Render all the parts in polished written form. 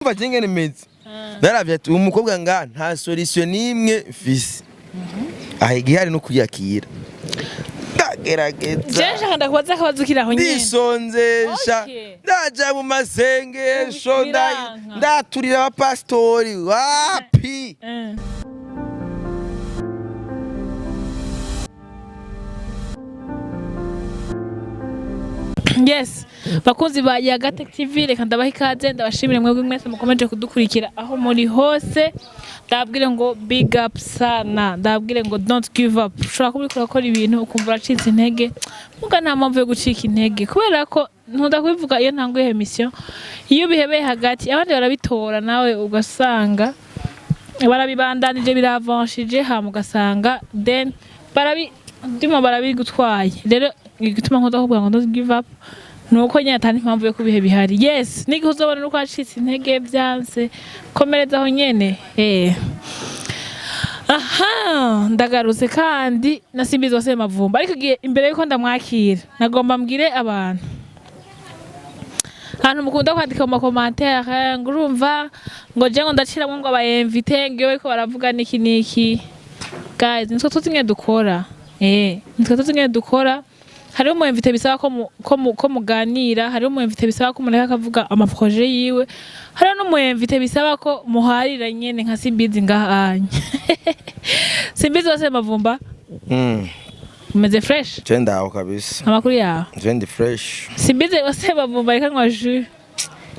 Urumva je ngene meze, naravye ati uyu mukobwa nga nta solution n'imwe mfise aha, igihari no kuyakira, ndagerageza. Je nshaka ndakubaza akabazo kiri aho nyene. Ndisonzesha. Ndaja mu masengesho, Biranka. ndaturira abapasitori, wapi. Yes, bakunzi ba Yagatec TV, reka ndabaha ikaze, ndabashimire mwebwe mwese mukomeje kudukurikira aho muri hose. Ndababwire ngo big up sana, ndababwire ngo don't give up. Ushobora kuba uriko urakora ibintu ukumva uracitse intege, muga nta mpamvu yo gucika intege, kubera ko nkunda kubivuga iyo ntanguye mission: iyo ubihebeye hagati, abandi barabitora, nawe ugasanga barabibandanije, biravanshije, hama ugasanga then barabi ndimo barabigutwaye. Rero igituma nkunda kuvuga ngo don't give up ni uko nyine atari impamvu yo kubihe bihari. Yes, n'igihe uzobona nuko wacitse intege, byanse, komereza aho nyene. Aha ndagarutse kandi nasimbizi wose mavumba, ariko igihe imbere yuko ndamwakira, nagomba mbwire abantu ahantu mukunda kwandika mu ma commentaires ngo urumva ngo je ngo ndaciramwo ngo aba invité ngo iyo bariko baravuga niki niki. Guys, nitwe tuzi ingene dukora, nitwe tuzi ingene dukora. Hariho umu invité bisaba ko muganira, hariho umu invité bisaba ko mureka akavuga ama projets yiwe, hariho n'umu invité bisaba ko muharira nyene nka Simbizi ngaha anya. Simbizi wose mavumba, umeze fresh? Je ndaho kabisa. Amakuru yawe? Je ndi fresh. Simbizi wose mavumba, reka nywa jus.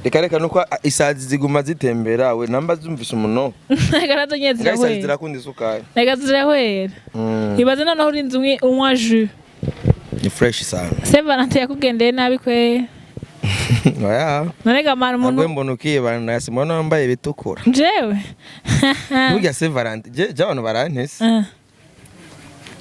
Reka reka, nuko isazi ziguma zitembera, we namba zumvise umuno. Reka nazo nyene Nga isazi zirahwera. zirakunda isukari. Reka zirahwera. Ibaze noneho urinze unywa jus. Ni fresh sana. Saint Valentin yakugendeye nabi kwe? Oya. None gamara Ntabwo umuntu mbona ukibana na Simona wambaye ibitukura. Jewe? Burya Saint Valentin je abantu barantese. Ah.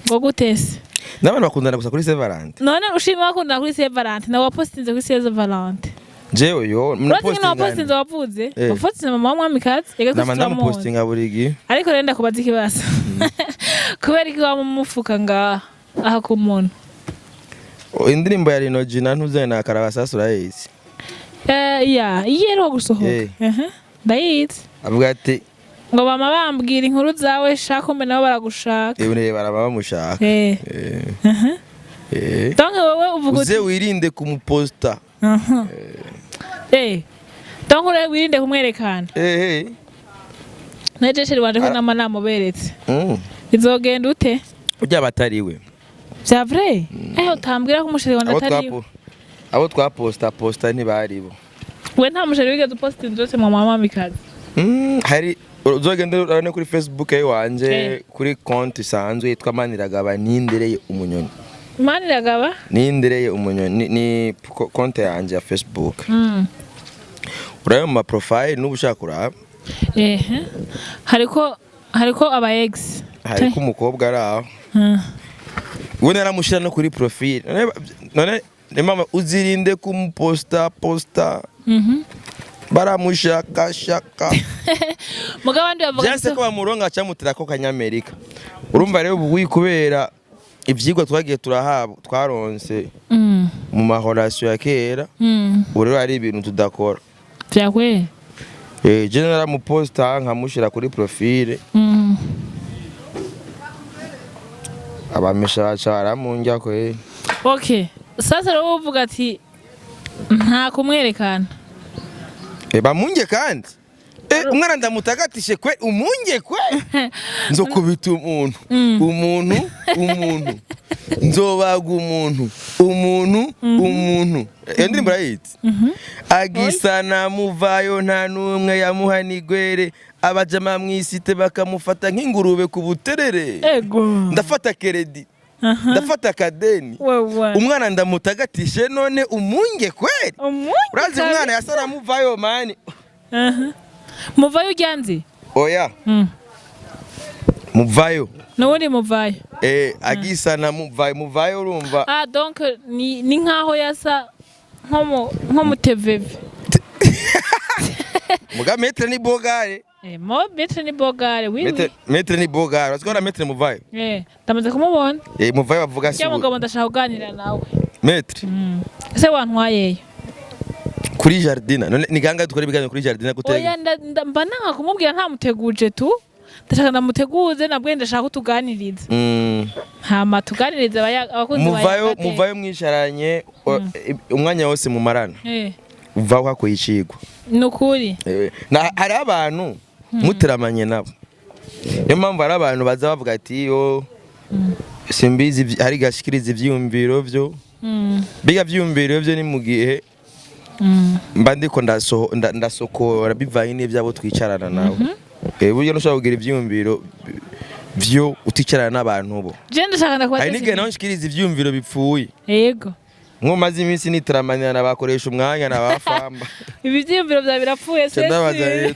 Ngo gutese? N'abantu bakundana gusa kuri Saint Valentin. None ushima bakundana kuri Saint Valentin, nawe wapostinze kuri Saint Valentin? Jewe yo. Urazi nyine wapostinze, wavuze wapostinze mama w'umwamikazi ega. Nama Twese turamuzi. Ndamupostinga buri gihe. Ariko rero ndakubaza ikibazo: kubera iki waba umufuka ngaha aha ku muntu? Oh, indirimbo ya Lino G na ntuzanye na Karabasasa urayizi? Eh, ya iyo iheruka gusohoka. Ehe, ndayizi. Avuga ati ngo bama bambwira inkuru zawe, shaka kumbe nabo baragushaka. Ebone baraba bamushaka. Donc wowe uvuga Uze uti wirinde kumuposta. Aha. Donc ure wirinde kumwerekana. Neje chéri wanje ko nama namuberetse. Bizogenda ute? Urya batariwe. Vya vrai? Utambwira ko umu chéri wanje Abo atari abo twaposta posta ntibaribo. We nta mu chéri wigeze uposta inzu yose mu mama mikazi? Hari uzogenda urabona kuri Facebook wanje, kuri konti isanzwe yitwa Maniragaba Nindereye Umunyoni. Maniragaba? Nindereye Umunyoni ni konti yanje ya Facebook. Urabona mu ma profile n'ubu ushaka kuraba. Hariko aba ex. Hariko umukobwa ari aho. We naramushyira no kuri profile. None ni mama uzirinde kumuposta posta. Baramushakashaka. Mugabo abandi bavuga Byanse ko bamuronga cyamutira ko kanyamerika. Urumva rero ubu kubera ivyigwa twagiye turahabwa, twaronse mu mahorasiyo ya kera, ubu rero hari ibintu tudakora. Vya kweli? Je naramuposta nkamushyira kuri profile, abamesha baca baramunjya kwe. Okay. Sasa rero uvuga ati nta kumwerekana. Bamunge kandi umwana ndamutagatishe kwe, umunge kwe, nzokubita umuntu, umuntu umuntu, nzobaga umuntu umuntu umuntu. Iyo ndirimbo urayizi? Agisana muvayo nta n'umwe yamuha nigwere, abajama mwisite bakamufata nk'ingurube ku buterere. Ego. Ndafata crédit, ndafata akadeni. Wewe. Umwana ndamutagatishe, none umunge kweri. Umunye. Urazi umwana yasa namuvayo mani. Aha. Muvayo ujyanze? Oya. Muvayo. Nubundi muvayo. Agisa na muvayo, muvayo urumva. Ah, donc ni nkaho yasa nko mu TVV. Muga maître ni bogare. Mo maître ni bogare, oui. Maître, Oui. maître ni bogare, urazi ko na maître muvayo. Ndamaze kumubona. Muvayo bavuga si. Cyangwa mugabo ndashaka kuganira nawe. Maître. Ese wantwayeyo? Kuri Jardina none ni ganga dukora ibiganiro kuri Jardina gute? Oya, mba nanga kumubwira ntamuteguje tu. Ndashaka ndamuteguze, nabwo ndashaka ko tuganiriza. Hama tuganirize abakunzi ba Muvayo. Yaga Tech. Muvayo mwisharanye, umwanya wose mumarana, uvaho hakuye icigwa. Ni ukuri. Hari abantu muteramanye nabo, niyo mpamvu hari abantu baza bavuga ati: "Yo simbizi, hari gashikiriza ivyiyumviro vyo." Biga vyiyumviro vyo ni mu gihe mba ndiko ndasokora bivanye n'ivyabo twicarana nawe. Burya ntushobora kugira ivyiyumviro vyo uticarana n'abantu bo. Je ndashaka ndakubaza. Hari n'igihe naho nshikiriza ivyiyumviro bipfuye. Nko maze iminsi niteramanira nabakoresha umwanya nabafamba. Ibi vyiyumviro vyawe birapfuye se? Ndabaza rero.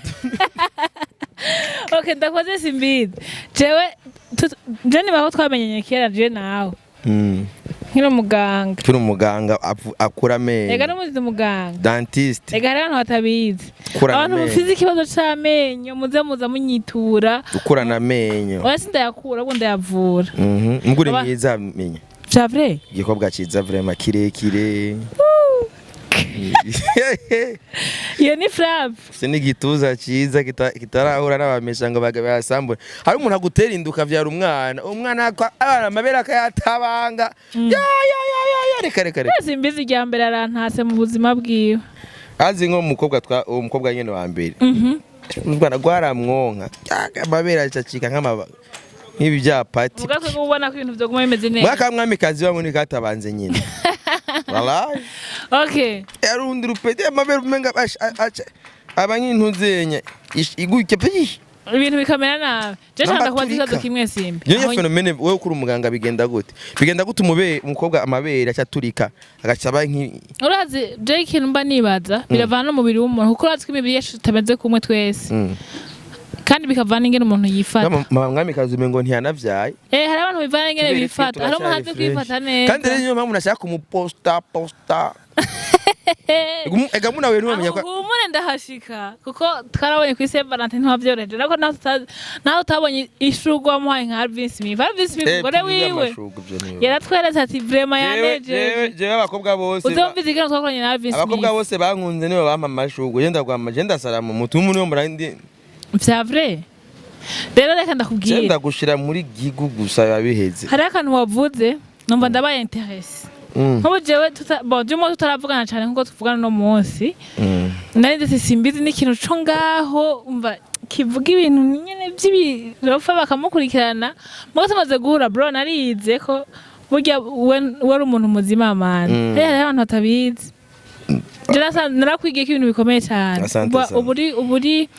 Okay, ndakubaze simbizi. Jewe je niba ko twamenyanye kera je nawe. Nkiri umuganga. Turi umuganga akura Ega amenyo. n'umuzi umuganga. Dentiste. Ega hari abantu batabizi. Kurana Abantu amenyo. mufise ikibazo c'amenyo muze muza munyitura. Ukurana amenyo. Oya, sindayakura, ahubwo ndayavura. Mugure mwiza menya. Vya vrai? Igikobwa ciza vraiment, kirekire. Iyo ni frappe. Ufise n'igituza ciza kitarahura n'abamesha ngo bayasambure. Hari umuntu agutera inda ukavyara umwana, umwana abana amabere akayatabanga. Ya ya ya ya ya, reka reka reka. Simbizi irya mbere arantase mu buzima bwiwe. Azi nko umukobwa twa uwo mukobwa nyene wa mbere. Urwana rwaramwonka. Amabere acacika nk'amaba nk'ibi bya pati. Vuga ko ubona ko ibintu vyoguma bimeze neza. Mwaka mwamikazi wamwe katabanze nyine. Wallahi. Yari urundi rupeti amabere umenga aba nk'intuzenya iguke pi. Ibintu bikamera nabi. Je nshaka kubaza N'ambaturika. ikibazo kimwe, Simbi. Iyo phénomène, wewe kuri umuganga, bigenda gute? Bigenda gute umubere umukobwa amabere acaturika agaca aba nki Urazi je ikintu mba nibaza, biravana n'umubiri w'umuntu, kuko urazi ko imibiri yacu tutameze kumwe twese. Kandi bikavana n'ingene umuntu yifata. Mama mwamikazi umengo ntiyanavyaye. Hari abantu bivana n'ingene Tubere twe bifata. Hari umuntu azi turacyari fresh. kwifata neza. Kandi rero niyo mpamvu nashaka kumuposta posta. Ega muna we ntiwamenya ko Humure, ndahashika, kuko twarabonye kuri Saint Valentin ntiwavyoroheje, ariko naho utabonye ishurwe wamuhaye nka Alvin Smith, Alvin Smith umugore wiwe yaratweretse ati vraiment yanejeje. Jewe abakobwa bose Uzumviza ikiganiro twakoranye na Alvin abakobwa Smith. bose bankunze nibo bampa amashurwe, je ndagwama, je ndasara mu mutwe umuntu yo murandi. Vya vrai rero, reka Je ndakubwira. ndagushira muri gigu gusa biba biheze. Hariho akantu wavuze numva ndabaye intéressé. Nk'ubu jewe bon, jya tutaravugana cyane nkuko tuvugana uno munsi, nari ndetse simbizi n'ikintu co ngaho umva kivuga ibintu nyene vy'ibirofa bakamukurikirana. Mugo tumaze guhura, bro, narize ko burya we wari umuntu muzima, man. Hariho abantu batabizi. Je narakwigiye ko ibintu bikomeye cyane. Asante sana. Uburi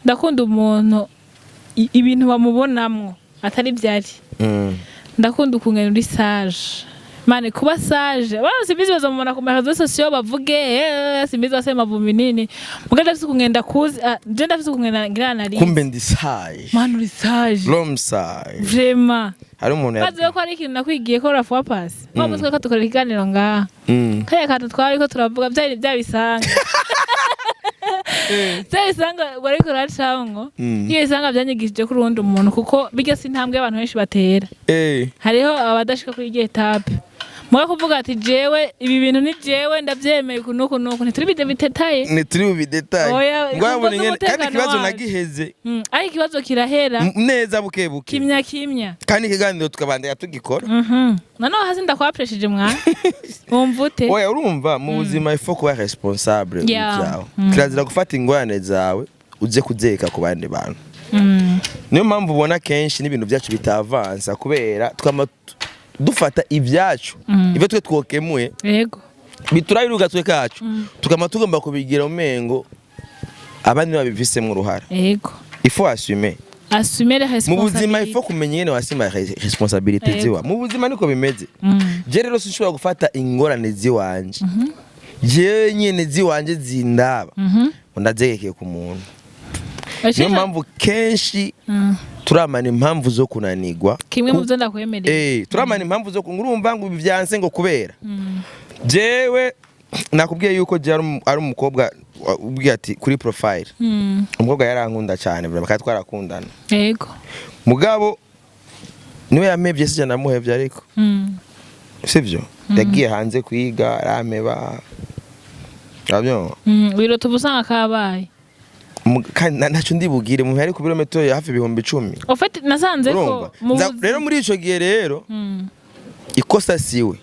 ndakunda umuntu ibintu bamubonamwo atari byari. Ndakunda ukungene uri sage, man, kuba sage. Abantu simbizi bazamubona ku ma réseaux sociaux bavuge simbizi base mavumbi nini, muga ndafise ukungenda kuzi, je ndafise ukungenda ngira analyse. Kumbe ndi sage. Man, uri sage. L'homme sage. Vraiment. Hari umuntu Bazi ko hari ikintu nakwigiye ko la fois passée wa mutwe ko dukorera ikiganiro ngaha, kariya kantu twari ko turavuga byari byabisanga byabisanga wariko uracamwo. Iyo bisanga byanyigishije ko urundi umuntu, kuko bijya si intambwe abantu benshi batera. Hariho abadashika kuri iryo étape, muga kuvuga ati jewe ibi bintu ni jewe ndavyemeye uku nuku nuku, ntituri bide bitetaye. Ntituri bubidetaye. Oya, ngo yabona kumva ingene kandi z'umutekano ikibazo wacu. nagiheze. Ariko ikibazo kirahera. Neza buke buke. Kimya kimya. Kandi ikiganiro tukabandanya tugikora. Noneho hasi ndakwapresheje mwana, wumva ute? Oya, urumva mu buzima il faut kuba responsable w'ibyawe. Kirazira gufata ingorane zawe uze kuzeka ku bandi bantu. Niyo mpamvu ubona kenshi n'ibintu byacu bitavansa, kubera twama dufata ibyacu, ibyo twe twokemuye biturabiruka twe kacu, tukama tugomba kubigira umengo abandi babifisemo uruhara. Il faut assumer. Assumer les Mu buzima responsabilités. il faut kumenya ingene wasima responsabilité ziwa mu buzima, niko bimeze. Je rero sinshobora gufata ingorane ziwanje, jewe nyene ziwanje zindaba, ngo ndazegekeye ku muntu. Niyo mpamvu kenshi turamana impamvu zo kunanigwa. Kimwe mu byo ndakwemereye. Turamana impamvu zo urumva ngo ibi byanse ngo kubera jewe nakubwiye yuko je ari umukobwa ubwiye ati kuri profile, umukobwa yarankunda cyane vraiment, kandi twarakundana. Mugabo niwe yampevye, sije namuhevye, ariko sivyo, yagiye hanze kwiga arampeba. Urabyumva? Wirota uba usanga kabaye. Kandi ntacyo ndibugire umuntu ari ku birometero ya hafi 10,000. Au fait, nasanze ko Urumva? mu Rero muri ico gihe rero ikosa siwe.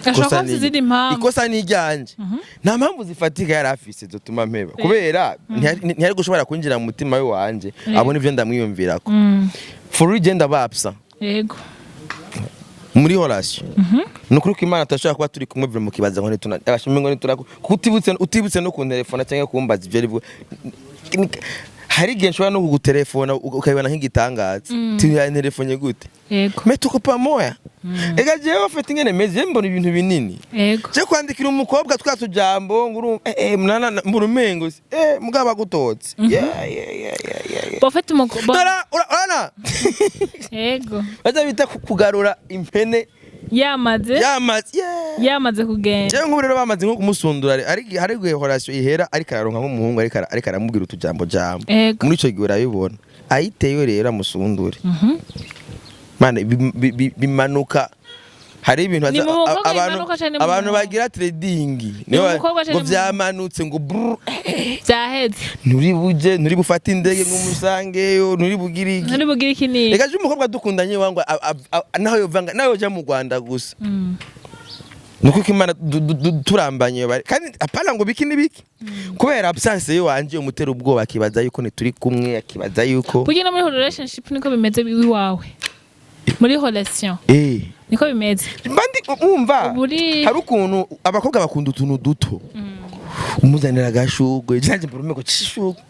Ashobora Ikosa kuba afite izindi mpamvu. Ikosa ni iryanje. Nta mpamvu zifatika yari afise zotuma mpeba, kubera ntiyari gushobora kwinjira mu mutima we wanje abona ivyo ndamwiyumvirako. For real, genda bapsa muri relation, ni ukuri ko Imana tutashobora kuba turi kumwe mu kibaza ngo ntituna abashimwe ngo ntitura, kuko utibutse no kuntelefona cyangwa kumbaza ivyo aribwo. Hari igihe nshobora no kugutelefona ukabibona nk'igitangaza, tiyantelefone gute? Mais tuko pamoya. Ega jewe afite ingene meze, mbona ibintu binini. Je kwandikira umukobwa twa tujambo ngo mnana mbura umengo mugaba gutotse, yeah. Au fait, Dora urana baza bita kugarura impene yamaze yamaze, yeah. Yamaze kugenda. Jewe nk'ubu rero bamaze nko kumusundura, ari igihe relation ihera ariko araronka nk'umuhungu, ariko aramubwira utujambo jambo. Muri ico gihe urabibona ayiteyo rero amusundure. Mana, bimanuka hari ibintu Ni mu mukobwa abantu bimanuka canke mu abantu muhungu? bagira trading Ni mu mukobwa canke ngo mu vyamanutse ngo brr, Byaheze. Nturi buje, nturi bufate indege ngo umusangeyo, nturi bugire iki. Nturi bugire iki ni Reka je umukobwa dukundanye wangu naho yovanga, naho yoja mu Rwanda gusa, nuko ko Imana turambanye bari kandi apana ngo biki nibiki, kubera absence ye wanje umutera ubwoba, akibaza yuko ntituri kumwe, akibaza yuko Burya no muri relationship niko bimeze iwawe, muri relation niko bimeze. Mbandi umva hari ukuntu abakobwa bakunda utuntu duto, umuzanira agashugwe janje mbura umengo cishugwe,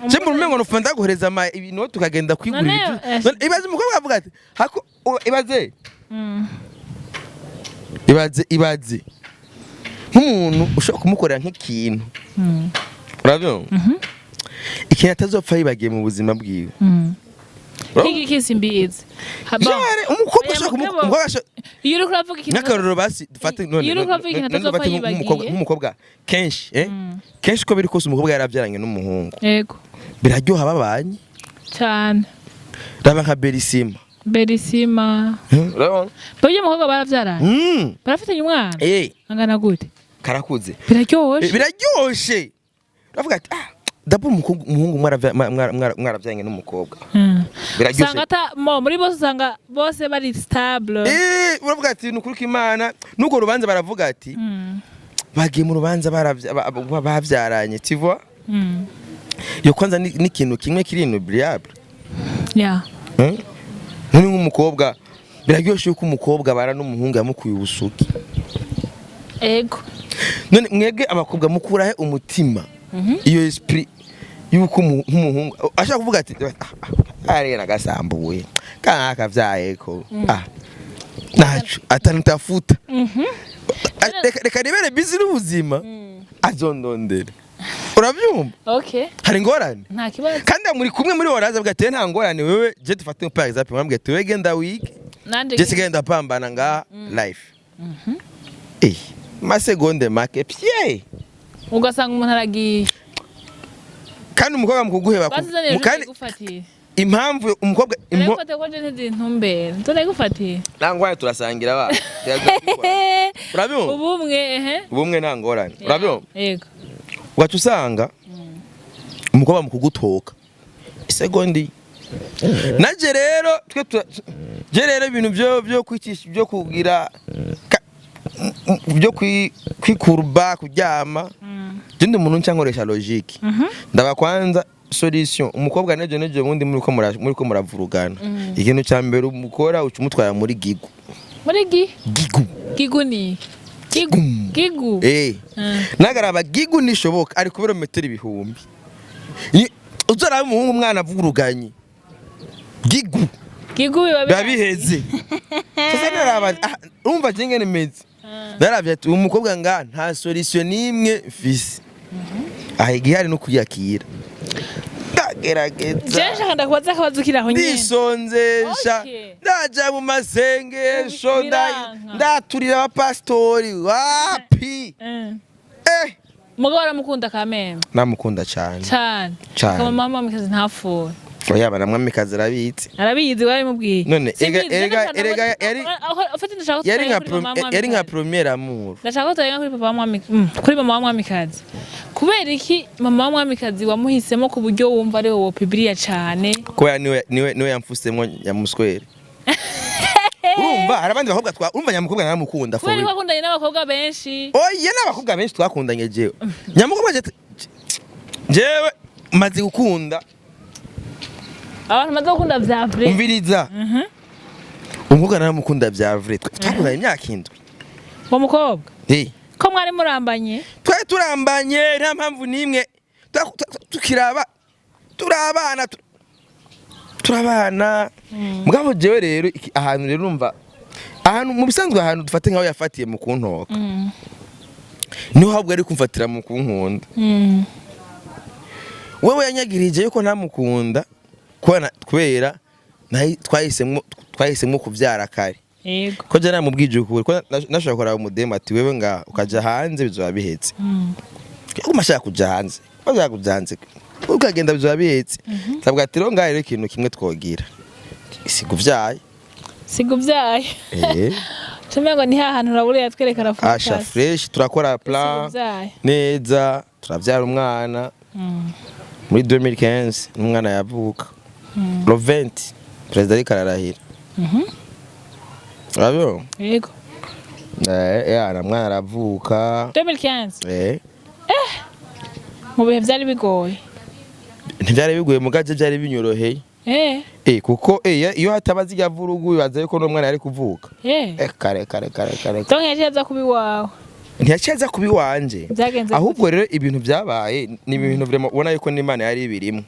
je mbura umengo nufa ndaguhereza ama ibintu tukagenda kwigurira. None, None ibaze umukobwa avuga ati hako ibaze ibaze nk'umuntu ushobora kumukorera nk'ikintu, urabyumva, ikintu atazopfa yibagiye mu buzima bwiwe. Urabona? Nk'iki kisi mbizi. Jare, umukobwa Oya, ushobora mugabo, umukobwa ashobora iyo uriko uravuga ikintu nk'akarorero basi dufate none Iyo uriko uravuga ikintu none atazopfa dufate yibagiye. nk'umukobwa kenshi kenshi uko biri kose umukobwa yarabyaranye n'umuhungu, biraryoha babanye. Cyane. Raba nka Berisima. Berisima. Urabona? Burya umukobwa barabyaranye, barafitanye umwana. Angana gute? Karakuze. Biraryoshe. Biraryoshe, uravuga ati ah d'abord umuhungu mwaravyaranye n'umukobwa, biraryoshe. Usanga ata mo muri bose, usanga bose bari stable. Uravuga ati ni ukuri ko Imana n'urwo rubanza baravuga ati bagiye mu rubanza bavyaranye, tu vois? Iyo kwanza ni ikintu kimwe kiri inoubliable. None nk'umukobwa biraryoshe yuko umukobwa abana n'umuhungu yamukuye ubusugi. None mwebwe abakobwa mukurahe umutima, iyo esprit yuko nk'umuhungu ashaka kuvuga ati ariya nagasambuye kana kavyayeko, ah naco atanitafuta. Reka nibere busy n'ubuzima, azondondere, uravyumva? Okay. Hari ingorane? Nta kibazo. Kandi muri kumwe muri waraza avuga ati nta ngorane wewe, je dufate par exemple mwambwiye ati wewe genda wige, nanje je sigaye ndapambana nga life, masegonde make pye. Ugasanga umuntu aragiye. Kandi umukobwa mu kuguheba Basizaniye ejo kandi ndayigufatiye. Impamvu umukobwa Ndayigufatiye ko je ntizintumbera, ndayigufatiye. Nta ngorane, turasangira ba. Urabyumva? Ubumwe ehe. Ubumwe nta ngorane, urabyumva? Yego. Ugaca usanga umukobwa mu kugutoka isegondi naje rero twe je rero ibintu byo kwicisha, byo kugira byo kwikurba kuryama, je ndi umuntu nca nkoresha logique, ndaba kwanza solution. Umukobwa nejo bundi muri ko muravurugana, ikintu cya mbere umukora uca umutwara muri gigu. Muri gi Gigu. Gigu ni gigu gigu. Nagaraba gigu nishoboka ari ku birometero 1000. Uzaraba umuhungu umwana avuruganye gigu, gigu biba biba biheze. Sasa naraba urumva je ngene meze, naravye ati uyu mukobwa nga nta solution n'imwe mfise aha, igihari no kuyakira, ndagerageza. Je nshaka ndakubaza akabazo kiri aho nyene. Ndisonzesha, ndaja mu masengesho, Biranka. ndaturira abapasitori, wapi. Mugabo aramukunda kameme. Namukunda cyane. Cyane. Cane. Kama mama mikazi ntapfuye. Oya, na Mwamikazi arabizi. Arabizi, warabimubwiye? None, Simbizi, erega ndashaka ufite, ndashaka ko yari nka tutarenga kuri mama wa yari nka Mwamikazi. premier amour. Ndashaka ko tutarenga kuri papa wa Mwami, kuri mama wa Mwamikazi. Kubera iki mama wa Mwamikazi wamuhisemo ku buryo wumva ari wowe publia cane? Kubera niwe yamfusemwo nyamuswere. Urumva hari abandi bakobwa twa, urumva nyamukobwa naramukunda for Kubera ko real. wakundanye n'abakobwa benshi. Oya, n'abakobwa benshi twakundanye, jewe nyamukobwa jewe maze gukunda. Abantu bamaze gukunda vya vrai. Umviriza, umukobwa naramukunda vya vrai, twakundanye imyaka 7. Uwo mukobwa? Eh. Ko mwari murambanye? Twari turambanye, nta mpamvu n'imwe. Tukiraba turabana, turabana. Mugabo jewe rero ahantu rero, urumva ahantu mu bisanzwe, ahantu dufate nkaho yafatiye mu kuntoka, niho ahubwo ari kumfatira mu kunkunda. Wewe yanyagirije yuko ntamukunda kubera twahisemwo kuvyara kare. Ko je namubwije ukuri ko nashobora kuraba umudemu ati wewe nga ukaja hanze bizoba bihetse. Yaguma ashaka kuja hanze, ashaka kuja hanze, ukagenda bizoba bihetse. Ndavuga ati rero ngaha rero ikintu kimwe twogira si kuvyaye. Siguvyaye. Eh. Tumengo ni hahantu urabura yatwereka Asha arafuka. fresh, turakora plan Siguvyaye. neza, turavyara umwana muri 2015. Umwana yavuka le 20, perezida ariko ararahira. Urabibona? Yego. Eh, yana mwana aravuka. 2015? Eh. Mu bihe vyari bigoye. Ntibyari bigoye, mugaje byari binyoroheye. Eh, kuko iyo hataba zirya vurugu, bibaza yuko n'umwana yari kuvuka. Eh, kare kare kare kare. Donc yaciye aza kuba iwawe? Ntiyaciye aza kuba iwanje. Byagenze? Ahubwo rero ibintu byabaye ni ibintu vraiment ubona yuko n'Imana yari ibirimo.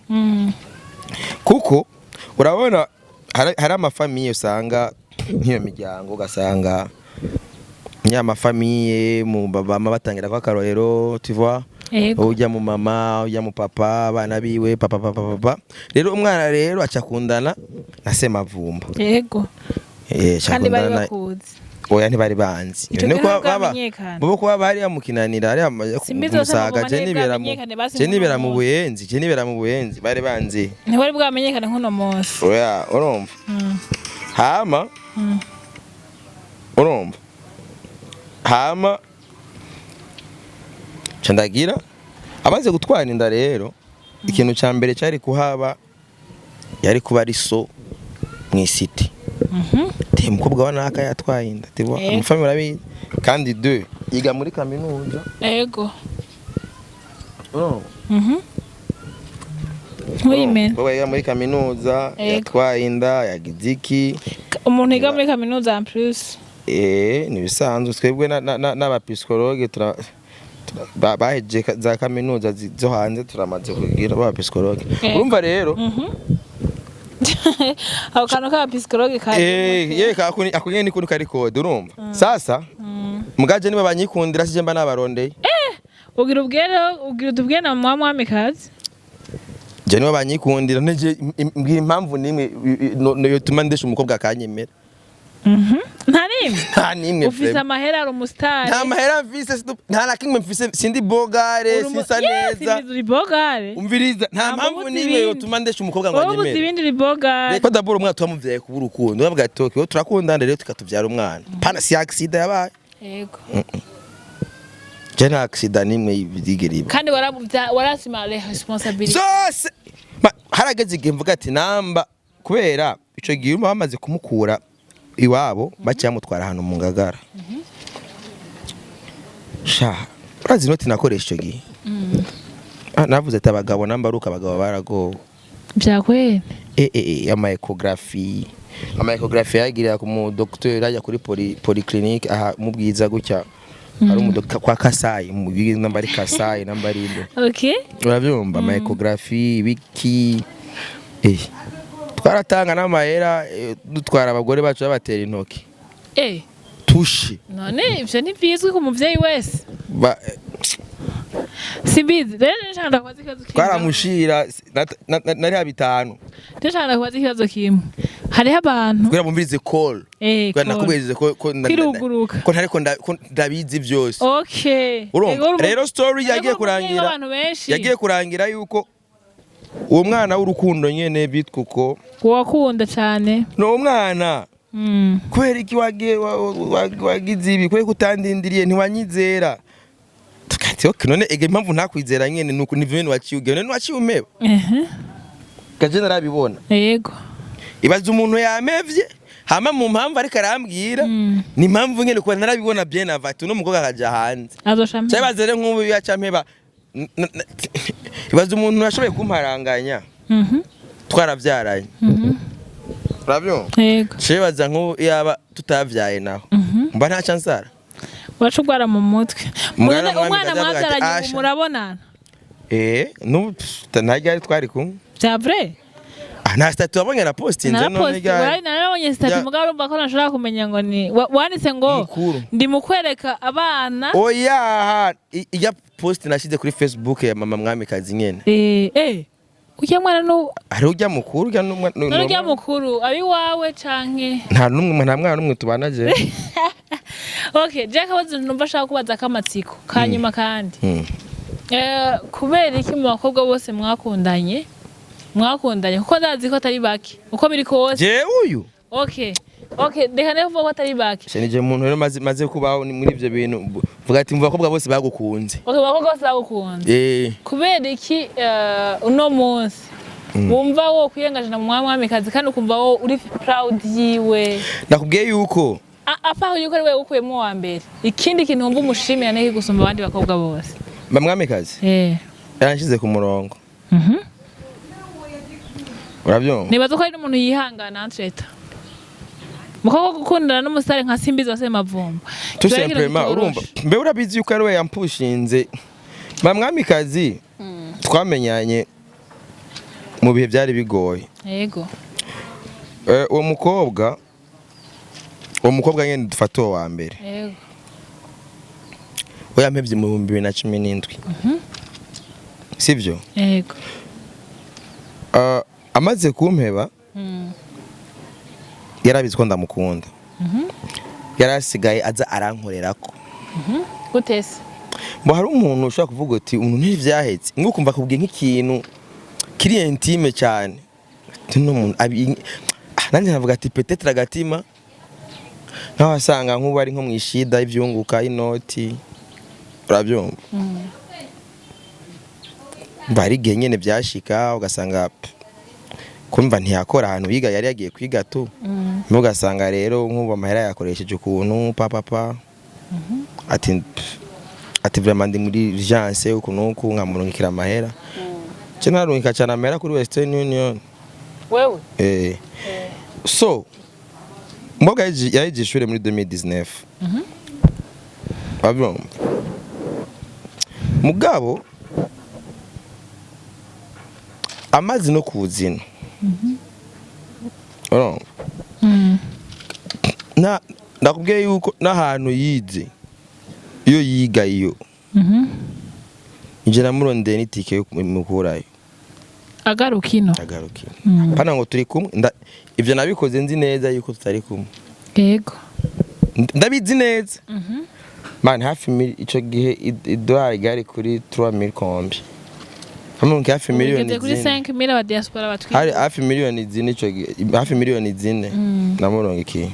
Kuko urabona hari ama famille usanga nk'iyo miryango, ugasanga ya ma famille mu bama batangira ko akarorero, tu vois? Ujya mu mama, ujya mu papa, abana biwe, papa, papa, papa. Rero umwana rero aca akundana na Semavumba. Eh, aca Kandi bari akundana bakuzi? Oya, ntibari banzi. Ico None gihe kuba ntabwo bamenyekana. bo kuba bari bamukinanira hariya Simbizi ku Musaga, bose je nibera mu bamenyekane, basi je nibera mu nk'uno. Buyenzi, je nibera mu Buyenzi, bari banzi. Ntiwari bwamenyekane nk'uno munsi. Oya, urumva, hama urumva, hama ca ndagira amaze gutwara inda. Rero ikintu ca mbere cyari kuhaba yari kuba ari so mw'isiti. Te umukobwa wa naka yatwaye inda, tibo Yego. ama famille urabizi, kandi deux yiga muri kaminuza. Urumva? Ntuyimene. Umukobwa yiga muri kaminuza, yatwaye inda, yagize iki. Umuntu yiga muri kaminuza en plus. Eh, ni ibisanzwe. Twebwe n'aba psychologue bahejeje za kaminuza zo hanze, turamaze kugira ba psychologue. Urumva rero, Ako kantu k'aba psychologue kaje. Eh, ye ako nyene niko kari code. Urumva sasa, mugaje niba banyikundira, sije mba nabarondeye. Ugira ubwere, ugira utubwire na mama Mwamikazi. Je niba banyikundira, nteje mbwira impamvu nimwe yotuma ndesha umukobwa akanyemera. Nta nimwe? Nta nimwe. Ufise Vraiment. amahera, ari umusitari. Nta mahera mfise, nta na kimwe mfise, sindi beau gars, sinsa neza. Simbizi, uri beau gars. Umviriza, nta Ntabwo mpamvu ubuze n'imwe ibindi. yotuma ndesha umukobwa ngo Wowe ubuze anyemere. ibindi, uri beau gars. Reko d'abord umwana twamuvyaye kubura urukundo, bavuga ati okay, turakundana rero tukatuvyara umwana, pana si accident yabaye. Je nta accident n'imwe yigera iba. Kandi warasima les responsabilités. Zose. Harageze igihe mvuga ati namba kubera ico gihe urumva bamaze kumukura iwabo, baciye bamutwara ahantu mu Ngagara. Sha, urazi inoti nakoresha ico gihe? Ah, navuze ati abagabo namba aruka abagabo baragowe. Vyakwene. Ama échographie, ama échographie yagirira ku mu docteur ajya kuri polyclinique aha mu Bwiza gutya, hari umu docteur kwa Kasayi mu Bwiza, namba ari Kasayi, namba ari inde. Urabyumva, ama échographie ibiki, twaratanga n'amahera, dutwara abagore bacu babatera intoki. Tushi. None ivyo ntibizwi ku muvyeyi wese? Ba, Simbizi rero, nshaka ndakubaza ikibazo kimwe. Twaramushira nari 5. Ndashaka ndakubaza ikibazo kimwe. Hariho abantu Kugira bumvirize call. Kugira call. nakubwirize ko Kwiruguruka. ko ntariko ko ndabizi byose. Urumva Ego, rero story ego, yagiye uri umuvyeyi kurangira w'abantu benshi. Yagiye kurangira yuko Uwo mwana w'urukundo nyene bitwa uko. Wakunda cyane. Ni umwana. Kubera iki wagiye wagize ibi? Kubera ko utandindiriye, ntiwanyizera. Tukati okay, none ege impamvu ntakwizera nyene nuko ni vyo waciye ugenda, none waciye umeba. Gaje narabibona. Ibaza umuntu yamevye, hama mu mpamvu ariko arambwira ni impamvu nyene, kuba narabibona bien avant ati uno mukobwa akaja hanze. Azosha. Cyabaze rero nk'ubu yaca mpeba. Ibaza umuntu yashoboye kumparanganya twaravyaranye. Urabyumva? Yego. Cibaza nk'ubu yaba tutavyaye naho mba ntaca nsara. Waca ugwara mu mutwe. Umwana None mwami umwana kaza avuga ati, mwabyaranye ubu "Asha." murabonana? N'ubu nta ryari twari kumwe. Bya vrai? Ah, nta statut wabonye na postinze none? Naraposti. Ryari? Narabonye statut. Mugabo urumva ko ntashobora kumenya ngo ni wanditse ngo Mukuru. ndi mu kwereka abana. Oya, ijya post nashize kuri Facebook ya mama Mwamikazi nyene. Ujya mwana nu Hariho ujya mukuru, ujya n'umwe. None ujya mukuru abi wawe canke? Nta n'umwe, nta mwana n'umwe tubana je. Okay, je akabazo numva ashaka kubaza k'amatsiko kanyuma kandi. Kubera iki mu bakobwa bose mwakundanye, kuko ndazi ko atari bake uko biri kose? Jewe uyu? Okay, reka niyo kuvuga ko atari bake. She nije muntu rero maze kubaho ni muri ivyo bintu vuga ati mu bakobwa bose bagukunze. Okay, mu bakobwa bose bagukunze. Kubera iki uno munsi wumva wo kwiyengajana mu mwamikazi kandi ukumva wo uri proud yiwe? Nakubwiye yuko Apart yuko ari wewe ukuyemo wa mbere, ikindi kintu wumva umushimira niki gusumba abandi bakobwa bose? Mba Mwamikazi yanshize ku murongo. Urabyumva? Nibaza ko ari n'umuntu yihangana entreta mukobwa gukundana n'umusare nka Simbizi wa Semavumba. Tout simplement, urumva, mbe urabizi yuko ari we yampushinze. Mba Mwamikazi twamenyanye mu bihe byari bigoye. Uwo mukobwa nyene dufata uwo wa mbere. We yampevye mu 2017, sivyo? Yego. Amaze kumpeba, yarabizi ko ndamukunda, yarasigaye aza arankorerako. Gute se? Ngo hari umuntu ushobora kuvuga uti umuntu ntivyahetse, ngo ukumva akubwiye nk'ikintu kiri intime cyane. Ati, "Uno muntu nanjye navuga ati peut-être agatima nk'abasanga nk'ubu ari nko mu ishida y'ivyunguka y'inoti." Urabyumva? Mba hari igihe nyene byashika ugasanga kumva ntiyakora ahantu yiga, yari yagiye kwiga tu. Ugasanga rero nk'ubu amahera yakoresheje ukuntu papa ati pff, ati vraiment ndi muri urgence uku n'uku, nkamurungikira amahera. Je narungika cyane amahera kuri Western Union. Wewe? So mboga yahejeje ishure muri 2019. Urabyumva? Mugabo amazi no kuzina, urumva? Na ndakubwiye yuko n'ahantu yize, iyo yiga, iyo nje namurondeye n'itike yo kumukurayo. Agaruka ino? Agarukira pana ngo turi kumwe. Ivyo nabikoze nzi neza yuko tutari kumwe. Ndabizi neza man, hafi ico gihe idolari ryari kuri 3000 kombi hamwe, hafi miliyoni Ugeze kuri 4. 5000 aba diaspora batwite. Hari hafi miliyoni 4 ico gihe, hafi miliyoni 4 namurungikiye.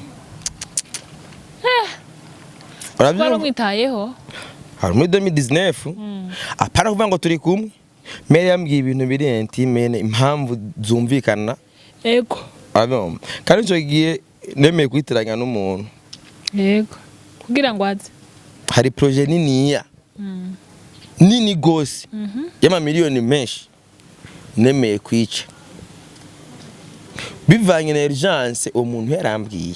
Wari Urabyumva? umwitayeho. Hari muri 2019. Apana kuvuga ngo turi kumwe, mere yambwiye ibintu biri intime, impamvu zumvikana. Urabyumva? Kandi ico gihe nemeye kwitiranya n'umuntu. Yego, kugira ngo aze. Hari projet niniya, nini gose, y'amamiliyoni menshi nemeye kwica bivanye na urgence uwo muntu yarambwiye.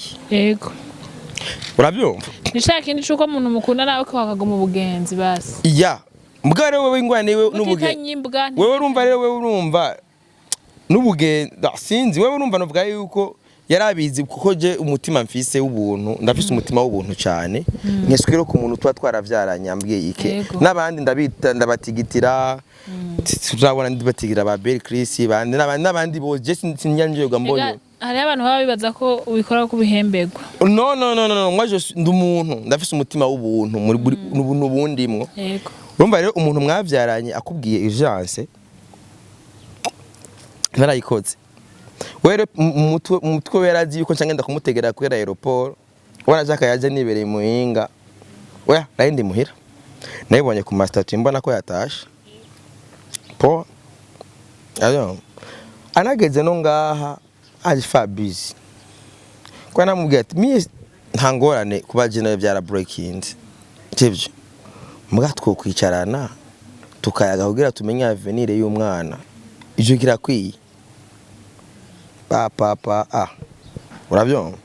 Urabyumva? Ni ca kindi c'uko umuntu mukunda nawe ko wakaguma ubugenzi basi. Ya mbwa rero wewe ingwane wewe n'ubugenzi. Mutitanye imbwa. Wewe urumva rero, wewe urumva n'ubugenzi, sinzi, wewe urumva novuga yuko yarabizi, kuko je umutima mfise w'ubuntu, ndafise umutima w'ubuntu cyane, nkeswe rero ku muntu tuba twaravyaranye ambwiye ike. N'abandi ndabita ndabatigitira, tuzabona ndibatigira ba Bell Chris bandi n'abandi n'abandi bose, je sinyanjye mbonye. Ega, hariho abantu baba bibaza ko ubikora ko ubihemberwa. No, no, no, no, no, moi je ndi umuntu ndafise umutima w'ubuntu muri n'ubundimwo. Urumva rero umuntu mwavyaranye akubwiye urgence. Narayikoze were mu mutwe we yarazi yuko nca ngenda kumutegera kuri aéroport. Warashaka yaje nibereye muhinga, oya, nari ndi muhira, nayibonye ku ma statuts, mbona ko yatashe po ayo anageze no ngaha aje Fabizi, ko namubwiye ati miye nta ngorane kuba je nawe byara breakinze, sivyo? Muga twokwicarana tukayaga kugira tumenye avenir y'umwana, ivyo kirakwiye pa pa pa. Ah, urabyumva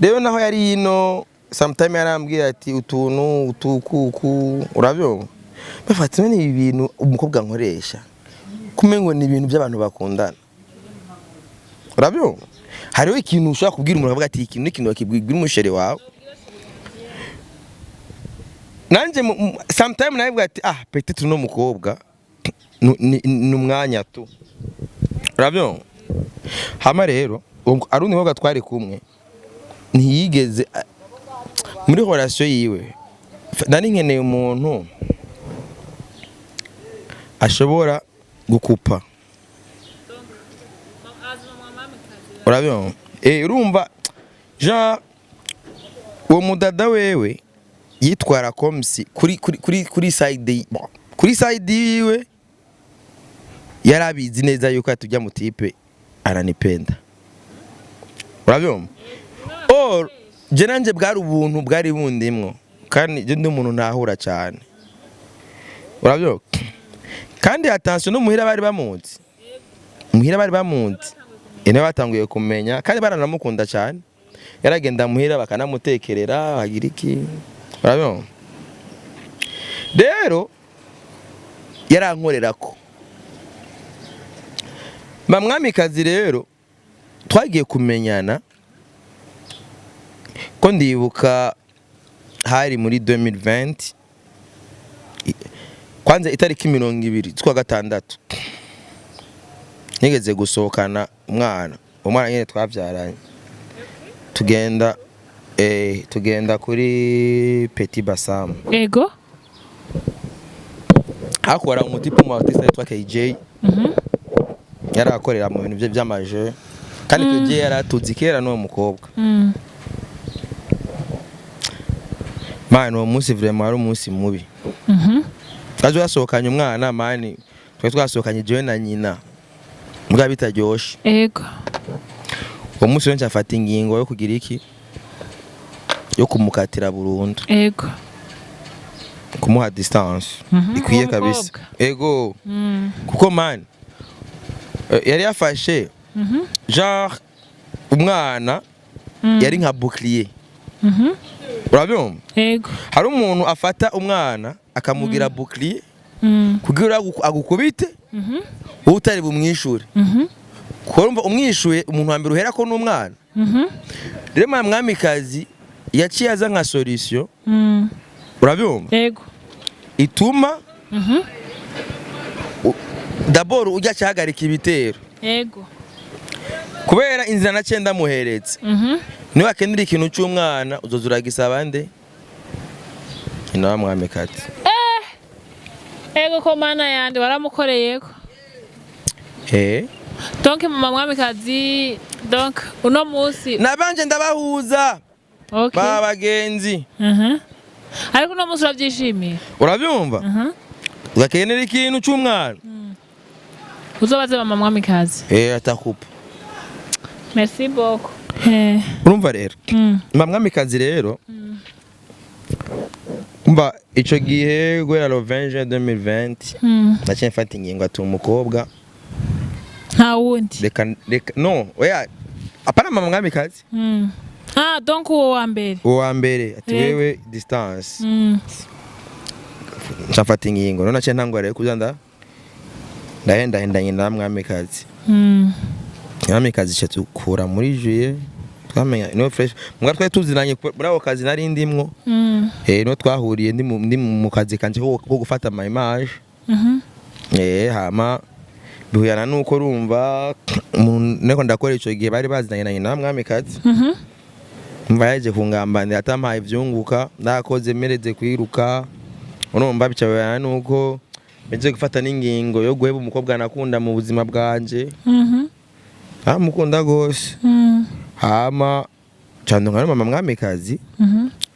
rero, naho yari ino sometime yarambwira ati utuntu utukuku, urabyumva, bafata none ibi bintu umukobwa nkoresha kumengo ni ibintu by'abantu bakundana, urabyumva? Hariho ikintu ushobora kubwira umuntu akavuga ati ikintu n'ikintu bakibwira umu chéri wawe. Nanjye sometime nawe ati ah, peut-être uno mukobwa ni umwanya tu, urabyumva? Hama rero ari undi mukobwa twari kumwe, ntiyigeze muri relation yiwe. Nari nkeneye umuntu ashobora gukupa, urabyumva? Urumva Jean, uwo mudada wewe yitwara comme si kuri side, bon, kuri side yiwe yarabizi neza yuko atujya mu type aranipenda, urabyumva? Or je nanje bwari ubuntu bwari bundimwo, kandi je ndi umuntu ntahura cyane, urabyumva? Kandi attention, no muhira bari bamuzi, muhira bari bamuzi ine, batanguye kumenya kandi baranamukunda cyane. Yaragenda muhira bakanamutekerera, bagira iki, urabyumva? Rero yarankorera ko mwamikazi. Rero twagiye kumenyana ko ndibuka hari muri 2020, kwanza itariki 20 z'ukwa gatandatu, nigeze gusohokana umwana, umwana nyine twabyaranye, tugenda kuri Petit Bassam. Hakora umu type mu artiste yitwa KJ. Yari akorera mu bintu bye by'amaje, kandi KJ yari atuzi kera n'uwo mukobwa. Man, uwo munsi vraiment wari umunsi mubi. Twaje twasohokanye umwana, man, twari twasohokanye jewe na nyina, mbwa bitaryoshe. Uwo munsi rero nshafata ingingo yo kugira iki, yo kumukatira burundu. Kumuha distance ikwiye Uwo kabisa. mukobwa. Ego. Kuko man, yari yafashe genre umwana yari nka bouclier, urabyumva? Ego. Hari umuntu afata umwana akamugira bouclier kugira agukubite wowe utari bumwishure. Kuko urumva umwishuye, umuntu wa mbere uhera ko n'umwana. Rero mwa mwamikazi yaciye aza nka solution, urabyumva? Ego. Ituma d'abord ujya acahagarika ibitero. Kubera inzira naciye ndamuheretse, niba akenera ikintu cy'umwana uzoza uragisaba nde? Nyina wa mwamikazi. Ego ko mana yandi, waramukoreyeko. Donc mama mwamikazi, donc uno munsi Nabanje ndabahuza ba bagenzi. Ariko uno munsi urabyishimiye. Urabyumva? Ugakenera ikintu cy'umwana, Uzobaze mama mwamikazi. Atakupa. Merci beaucoup. Urumva rero, mama mwamikazi rero, umva, ico gihe guhera le 20 juin 2020 naciye mfata ingingo ati umukobwa Nta wundi. Reka reka, no, oya, apana mama mwamikazi. Ah, donc uwo wa mbere. Uwo wa mbere ati wewe distance. Nca mfata ingingo none naciye ntangura rero kuza ndahendahenda nyina na mwamikazi. Mwamikazi ica tukura muri juillet, twamenya niwe fresh, mbwa twari tuzinanye muri ako kazi nari ndimwo. Niho twahuriye, ndi mu kazi kanje ko gufata ama image. Hama bihuyana nuko urumva umuntu niko ndakora ico gihe bari bazinanye na nyina wa mwamikazi. Mva yaje kungambanira, atampaye ivyunguka ndakoze mereze kwiruka, urumva bica bihuyana nuko Meze gufata n'ingingo yo guheba umukobwa nakunda mu buzima bwanje. Amukunda gose. Hama candonka no mama mwamikazi,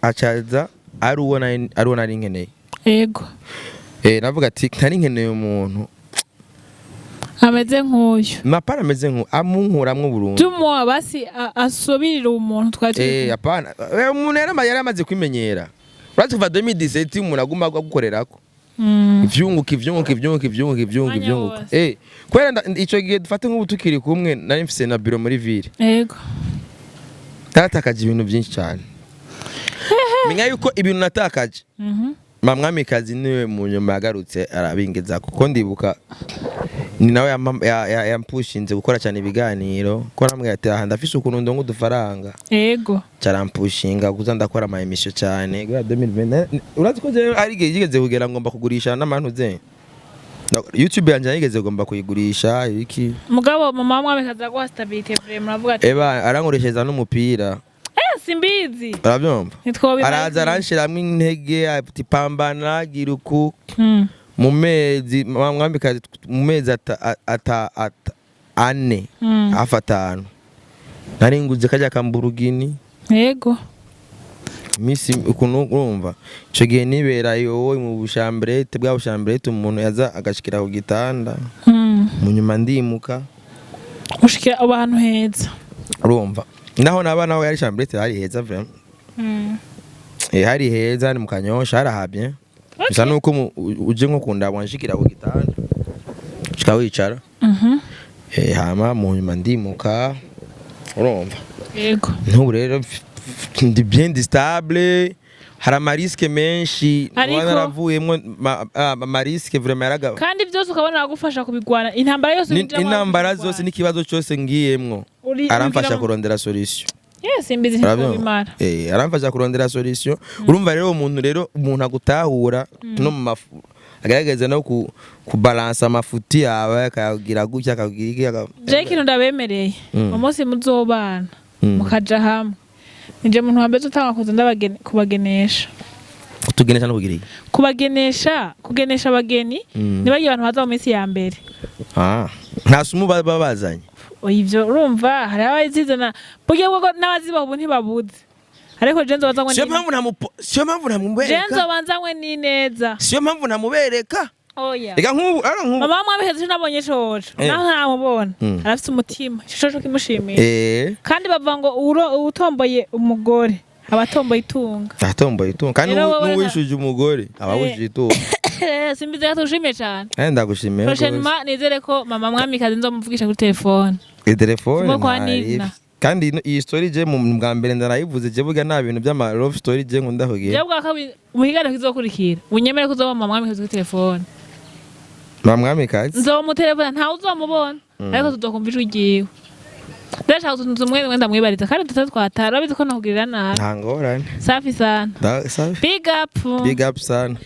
acaza ari uwo nari nkeneye. Navuga ati ntari nkeneye umuntu ameze nk'uyu. Mapara ameze nku amunkuramwo burundu. Tumuwa basi asubirire umuntu twari turi kumwe. Hapana. Umuntu yari amaze kwimenyera. Urazi kuva 2017 umuntu aguma agukorerako ivyunguka, ivyunguka, ivyunguka, ivyunguka, ivyunguka, Umwanya ivyunguka. wose. Kubera ico gihe, dufate nk'ubu tukiri kumwe, nari mfise na bureau muri ville. Naratakaje ibintu byinshi cyane. Menya yuko ibintu natakaje, mamwamikazi niwe mu nyuma yagarutse arabingeza, kuko ndibuka ni nawe yampushinze gukora cyane ibiganiro, ko namwe ati aha ndafise ukuntu ndonga udufaranga. Carampushinga kuza ndakora ama émission cyane guhera 2020. Urazi ko jewe ari igihe yigeze kugera ngomba kugurisha n'amantu ze. No, YouTube yanje yigeze ngomba kuyigurisha ibiki. Mugabo mama mwamikazi aguha stabilité vraiment, uravuga ati Eba arankoreshereza n'umupira. Simbizi. Urabyumva? Ntitwobimara. Araza aranshiramwo intege ati pambana, gira uku. Mu mezi mwambikazi, mu mezi 4, hafi 5, nari nguze kajya kamburugini. Misi ukuntu urumva ico gihe nibera yowe mu buchambrette, bwa buchambrette umuntu yaza agashikira ku gitanda. Mu nyuma ndimuka. Ushikira abo hantu heza. Urumva naho naba naho yari chambrette, hari heza vraiment. Hari heza, hari mu Kanyosha, harahabye bisa nuko uje nko kundaba wanshikira ku gitanda ushika wicara. Hama mu nyuma ndimuka, urumva. N'ubu rero ndi bien stable. Hari amarisques menshi naravuyemwo, amarisques vraiment yaraga. Kandi byose ukabona agufasha kubigwana intambara yose winjiramo Intambara kubigwana. zose n'ikibazo cyose ngiyemwo, aramfasha kurondera solution. Yes, simbizi. Urabyumva? Ntitwobimara. Aramfasha kurondera solution. Urumva rero umuntu rero umuntu agutahura no mu mafu, agerageza no kubalansa amafuti yawe, akayagira gutya, akagira iki, Je ikintu ndabemereye, umunsi muzobana mukaja hamwe, nije muntu wa mbere utanga kuza kubagenesha. Kutugenesha no kugira iki? Kubagenesha, kugenesha abageni. Nibagiye abantu baza mu minsi ya mbere. Ah, nta sumu baba bazanye. Oya, ivyo urumva hari abazizana burya bwo n'abazibaha ubu ntibabuze, ariko je nzobanza ngwe Siyo mpamvu siyo mpamvu je ntamubereka. Nzobanza ngwe n'ineza. Siyo mpamvu ntamubereka. Oya. Reka nk'ubu ara nk'ubu. Mama wamwamikazi nabonye coco, naho ntaramubona, arafise umutima, ico coco kimushimisha. Kandi bavuga ngo utomboye umugore aba atomboye itunga. Atomboye itunga kandi Rero wowe n'uwishuje umugore aba wishuje itunga. Simbizi, tushimye cyane. Kandi ndagushimiye rwose. Prochainement nizere ko mama mwamikazi nzomuvugisha kuri telefone. Telefone Kumwe kwa Nina. Kandi iyi story je mu bwa mbere ndarayivuze, je burya nta bintu by'ama love story je nkunda kugira. Je bwa kabiri mu kiganiro kizokurikira unyemere ko uzoba mama mwamikazi kuri telefone. Mama mwamikazi. Nzomutelefona, ntawe uzomubona, ariko tuzokumva ijwi ryiwe. Ndashaka utuntu tumwe tumwe ndamwibariza kandi tutari twatara, urabizi ko nakugirira nabi. Nta ngorane. Safi sana. Safi. Big up. Big up sana.